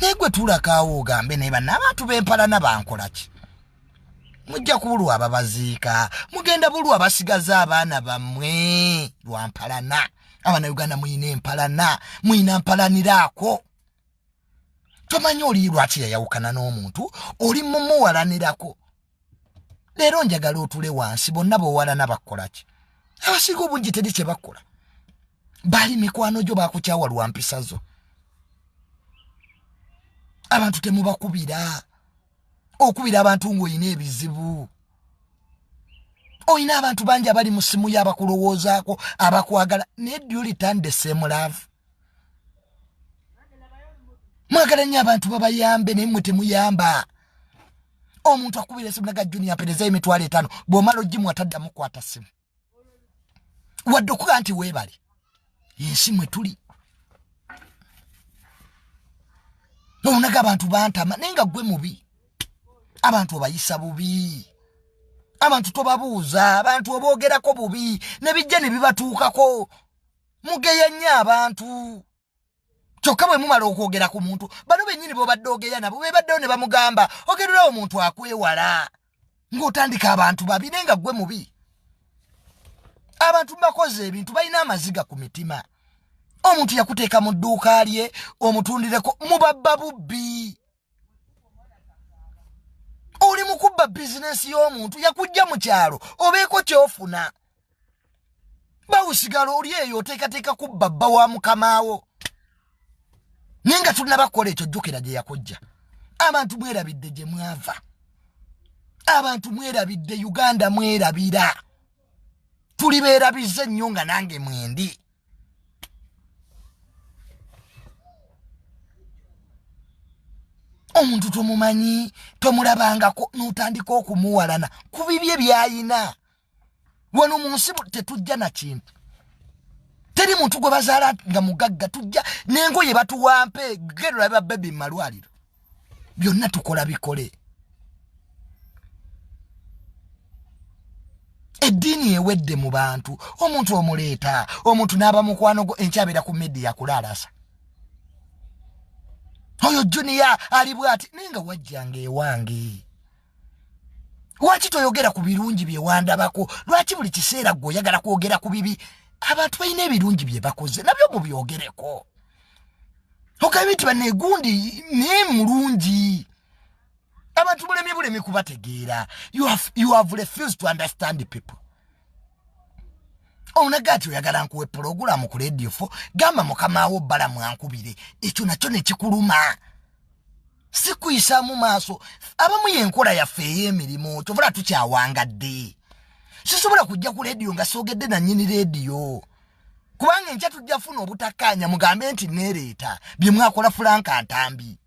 Naye gwe tuulakaawo ogambe naye banna abantu b'empalana bankola ki? Mujja kubulwa ababaziika, mugenda bulwa basigaza abaana bammwe lwa mpalana. Abaana Uganda muyina empalana, muyina mpalaniraako. Tomanyi oli lwaki yayawukana n'omuntu, oli mumuwalanirako. Leero njagala otule wansi, bonna b'owalana bakukola ki? Abasinga obungi teri kye bakola, baali mikwano gyo, bakukyawa lwa mpisa zo. Abantu temubakubira, okubira abantu ng'olina ebizibu. Olina abantu bangi abali mu ssimu yo abakulowoozaako, abakwagala, naye do you return the same love? Mwagala nnyo abantu babayambe, naye mmwe temuyamba. Omuntu akubira esimu naga Junior mpereza 50,000, bw'omala ogimuwa taddamu kukwata ssimu wadde okuga nti weebale. Ensi mwe tuli onaga abantu bantama, naye nga gwe mubi. Abantu obayisa bubi, abantu tobabuuza, abantu oboogerako bubi ne bijja ne bibatuukako. Mugeya nnyo abantu, kyokka bwe mumala okwogera ku muntu, bano bennyini b'obadde ogeya nabo bebaddeyo ne bamugamba ogererawo omuntu akwewala, ng'otandika abantu babi, naye nga gwe mubi. Abantu bakoze ebintu, balina amaziga ku mitima. Omuntu yakuteeka mu dduuka lye omutundireko, mubabba bubbi. Oli mu kubba bizinensi y'omuntu yakujja mu kyalo obeeko ky'ofuna, bawusigala oli eyo oteekateeka kubba bba wa mukamaawo, naye nga tulina bakola ekyo. Jjukira gye yakujja. Abantu mwerabidde gye mwava, abantu mwerabidde Uganda, mwerabira, tuli beerabize nnyo nga nange mwendi. Omuntu tomumanyi, tomulabangako, n'otandika okumuwalana ku bibye by'ayina. Wano mu nsi tetujja na kintu, teri muntu gwe bazaala nga mugagga. Tujja n'engoye batuwampe, genda ba baby mu malwaliro, byonna tukola bikole. Eddiini ewedde mu bantu. Omuntu omuleeta, omuntu n'aba mukwano gwo, enkyabeera ku media kulaalasa oyo Junior ali bwati, naye nga wajjanga ewange. Lwaki toyogera ku birungi bye wandabako? Lwaki buli kiseera gwe oyagala kwogera ku bibi? Abantu balina ebirungi bye bakoze, nabyo mubyogereko, ogambe nti banegundi naye mulungi. Abantu bulemi bulemi kubategeera. You have refused to understand people. Onaga ati oyagala nkuwe pulogulamu ku Radio 4, gamba mukamaawo bbala mwankubire, ekyo nakyo nekikuluma. Si kuyisaamu maaso abamu, yenkola yaffe ey'emirimu, kyovula tukyawangadde. Sisobola kujja ku rediyo nga soogedde nannyini rediyo, kubanga enkya tujja funa obutakkaanya, mugambe nti neereeta bye mwakola Fulanka Ntambi.